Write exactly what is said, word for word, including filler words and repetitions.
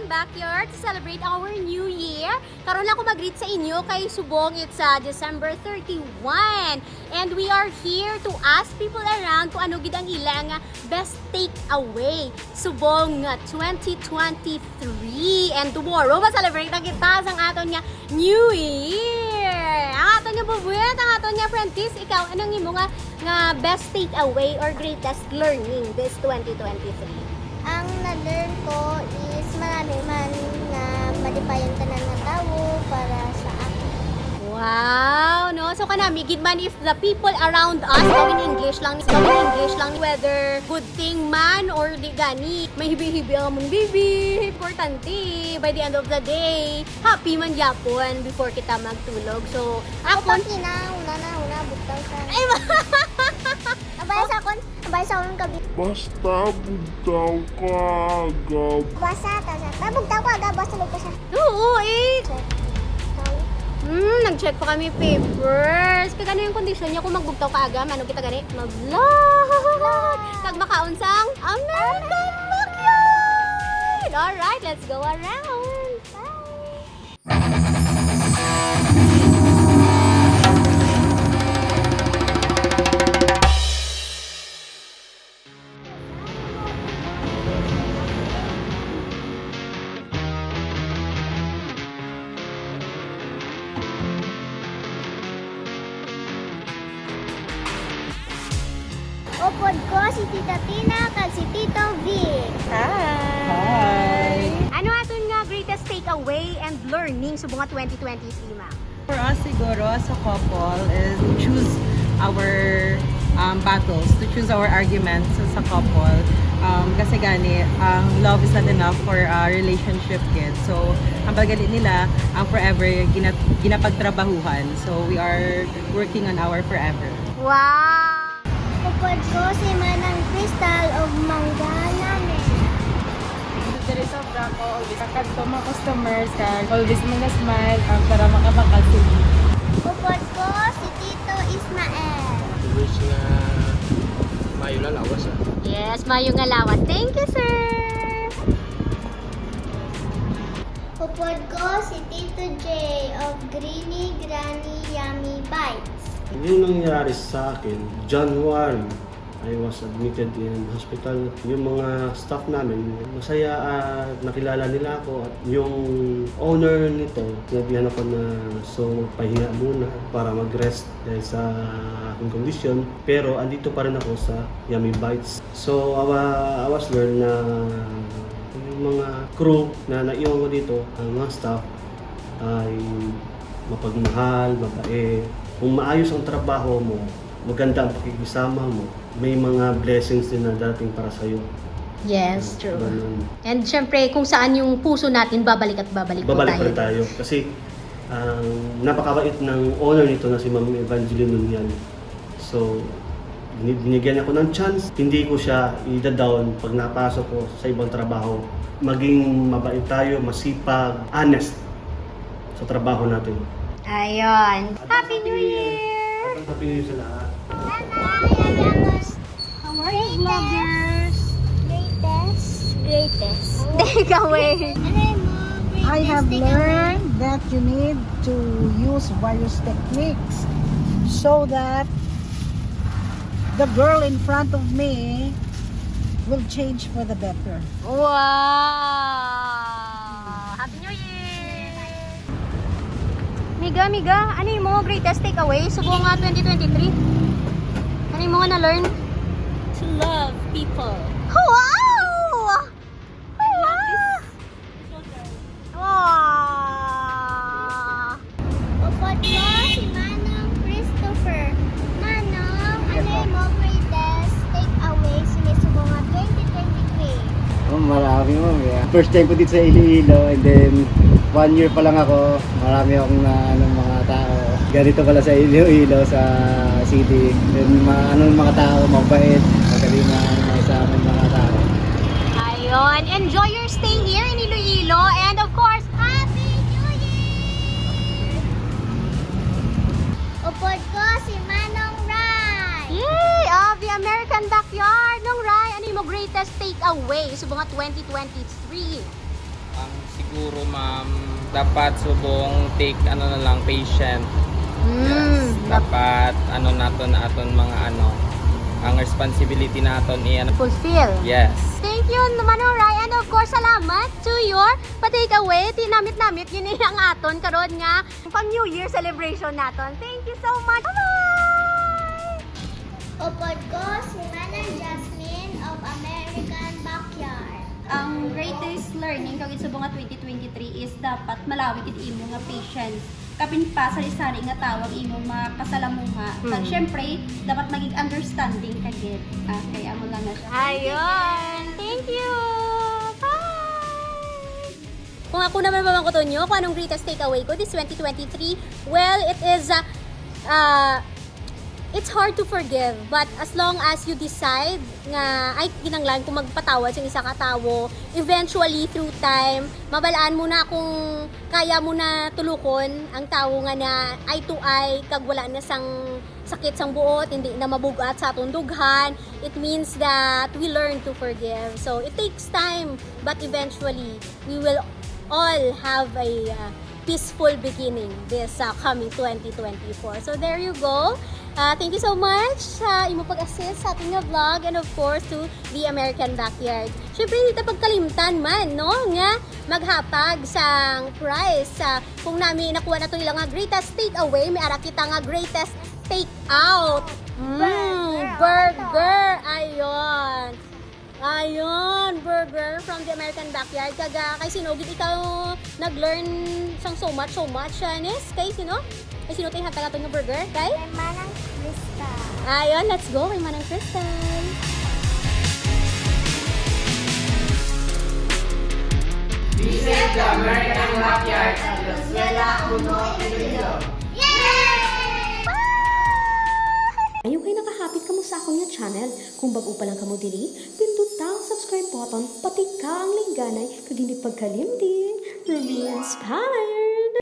Backyard to celebrate our New Year. Karon lang ko mag-greet sa inyo kay subong it's, uh, December thirty-one. And we are here to ask people around kung ano gid ang ila nga best takeaway subong nga twenty twenty-three. And tomorrow, ma-celebrate na kita sang aton nga New Year. Ang aton nga bubuhat, ang aton nga apprentice, ikaw, anong imo nga, nga best takeaway or greatest learning this twenty twenty-three? Ang na-learn ko is marami man nga malipayon tanan nga tawo para sa akin. Wow, no? So, kanami gid man, if the people around us, pag in English lang, pag in English lang, whether good thing man or di gani, may hibi-hibi ang among bibi. Importante, by the end of the day, happy man gyapon before kita magtulog. So, Ako akon pag kinauna na, una, bugtaw ka. Ay, ma- Abay sa akon, abay sa akon gabi. Basta bugtaw ka, agab. Basta, ta sa, ta, bugtaw ka, agab, basta, basta. Oo, eh. Check. Ikaw? Hmm, nag-check pa kami papers. Kag ano yung condition niya kung magbugtaw ka aga, ano kita gani? Mag-vlog! Kag makaon sang American Backyard! Alright, let's go around! Bye! Upod ko si Tita Tina kag si Tito Vic. Hi! Hi! Ano aton nga greatest takeaway and learning subong nga twenty twenty-three, ma'am? For us, siguro, as a couple, is to choose our, um, battles, to choose our arguments as a couple. Um, kasi gani, ang love is not enough for a relationship, gid. So, ang paggali nila, ang forever, gina-, ginapagtrabahuhan. So, we are working on our forever. Wow! Upod ko si Manang Crystal of Mangganan. Diri sa Braco, always kakadto mga customers, kag always mga smile, um, para makabakal sila. Upod ko si Tito Ismael. Wish nga maayo nga lawas, ah. Yes, maayo nga lawas. Thank you, sir. Upod ko si Tito J of Greeny Granny Yummy Bites. Yung nangyari sa akin, January, I was admitted in hospital. Yung mga staff namin, masaya at nakilala nila ako. At yung owner nito, sinabihan ako na, "So, pahinga muna para mag-rest dahil sa aking kondisyon." Pero andito pa rin ako sa Yummy Bites. So, I wa-, I was learned na yung mga crew na naiwan ko dito, ang mga staff, ay mapagmahal, mabait. Kung maayos ang trabaho mo, maganda ang pakikisama mo, may mga blessings din na darating para sa'yo. Yes, true. Ganun. And syempre, kung saan yung puso natin, babalik at babalik po Babalik tayo. pa rin tayo. Kasi, ang napakabait ng owner nito na si Ma'am Evangeline Nunyan. So, bini-, binigyan niya ako ng chance. Hindi ko siya ida-down pag napasok ko sa ibang trabaho. Maging mabait tayo, masipag, honest sa trabaho natin. Ayun. Happy New Year! Advance Happy New Year sa lahat. Bye-bye! How are you, vloggers? Greatest, greatest. Take away. Ano yung mga I have greatest take away? learned that you need to use various techniques so that the girl in front of me will change for the better. Wow! Happy New Year! Miga, miga, ano yung mga greatest takeaway subong nga twenty twenty-three? Ano yung mga na-learn? To love people. Wow! Wow! Wow! Upod ko si Manong Christopher. Manong, ano yung mo greatest takeaway sa subong nga twenty twenty-three? Oh, marami, ma'am, eh. First time ko dito sa Iloilo, and then one year pa lang ako, marami akong na, ano, mga tao. Ganito pala sa Iloilo, sa city. Then, ma-, ano, mga tao, mabait, magalingan, mga sa amin, mga tao. Ayun. Enjoy your stay here in Iloilo. And of course, Happy New Year! Upod ko si Manong Ray. Yay! Of the American Backyard. Nong Ray, ano yung greatest takeaway sa mga twenty twenty-three? Ang Siguro, ma'am, dapat subong take, ano na lang, patient. Mm, Yes. Dapat, ano naton, aton mga, ano, ang responsibility naton, i-, ano. Fulfill. Yes. Thank you, Manong Ray. And of course, salamat to your pa-take away. Tinamit-namit yun ang aton karon nga pang New Year celebration naton. Thank you so much. Bye-bye! Upod ko si Manang Jasmine of American Backyard. Ang greatest learning kag subong nga twenty twenty-three is dapat malawi gid imo nga patience. Kapin pa sari-sari nga tawo ang imo makasalamuha. Kag Mm. syempre, dapat maging understanding ka gid. Okay, amo lang na siya. Ayun. Thank you. Bye. Kung ako naman mamangkuton nyo, kung anong greatest takeaway ko this twenty twenty-three, well, it is, uh, uh, it's hard to forgive, but as long as you decide nga ay kinahanglan ko magpatawad sa isa ka tawo, eventually, through time, mabalaan mo na kung kaya mo na tulukon ang tawo nga na eye to eye, kag wala na sang sakit sang buot, hindi na mabugat sa atong dughan. It means that we learn to forgive. So, it takes time, but eventually, we will all have a uh, peaceful beginning this uh, coming twenty twenty-four. So, there you go. Uh, thank you so much sa imo pag-assist sa ating nga vlog, and of course to the American Backyard. Siyempre, hindi ta pagkalimtan man, no, nga maghapag sang prize sa kung nami nakuha nato nila nga greatest takeaway, may ara kita nga greatest take out. Mm, Burger. Burger. Ayun. Ayun, burger from the American Backyard. Kaga, kay sino gid ikaw nag-learn sang so much, so much, Janice? Kay sino? Kay sino tayo hatag ato nga burger? Kay? Kay Manang Krista. Ayun, let's go kay Manang Crystal. Visit the American Backyard at La Escuela Uno Iloilo. Yay! Ayaw kay nakahapit kamo sa akon nga channel. Kung bag-o pa lang kamo diri, pinduta ang subscribe button, patika ang lingganay, kag hindi pagkalimti, remain inspired!